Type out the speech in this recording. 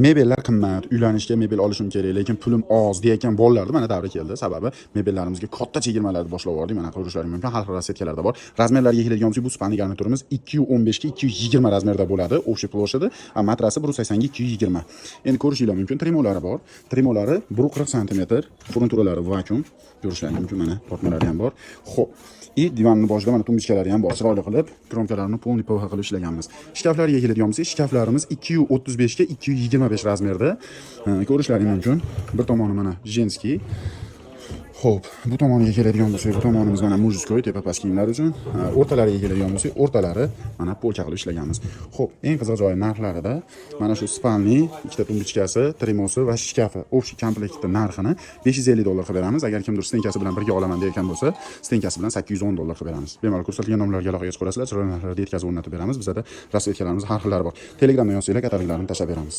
Mebellar qimmat, uylanishga mebel olishim kerak, lekin pulim oz deyotgan bolalarni mana davri keldi. Sababi mebellarimizga katta chegirmalarni boshlab yubordik. Mana, ko'rishlaring mumkin, har xil расцветка larda bor. Размер larga keladigan bo'lsak, bu спальный garniturimiz 215 ga 220 размер da bo'ladi, общий площади, а matrasi 180 ga 220. Endi ko'rishinglar mumkin, tremolari bor. Tremolari 140 santimetr, furnituralari vakuum. Ko'rishlaring mumkin, mana tortmalari ham bor. Xo'p, и divanni boshida mana тумбочка lari ham bor. Chiroyli qilib, кромка larini полный ПВХ qilib ishlaganmiz. Shkaflarga keladigan bo'lsak, shkaflarimiz 235 ga 225 размер da. Ko'rishlaring mumkin. Bir tomoni mana женский. Xo'p, bu tomoniga keladigan bo'lsak, bu tomonimiz mana мужской, tepa past kiyimlar uchun. O'rtalariga keladigan bo'lsak, o'rtalari mana полка qilib ishlaganmiz. Xo'p, eng qiziq joyi narxlarida. Mana shu спальный, ikkita тумбочка si, tremosi va shkafi общий komplektni narxini 550 dollar qilib beramiz. Agar kimdir стенка si bilan birga olaman deyotgan bo'lsa, стенка si bilan 810 dollar qilib beramiz. Bemalol ko'rsatilgan nomerlarga aloqaga chiqarasizlar, chiroyli narxlarda yetkazib o'rnatib beramiz. Bizada расцветка larimiz har xillari bor. Telegramdan yozsanglar, kataloglarini tashlab beramiz.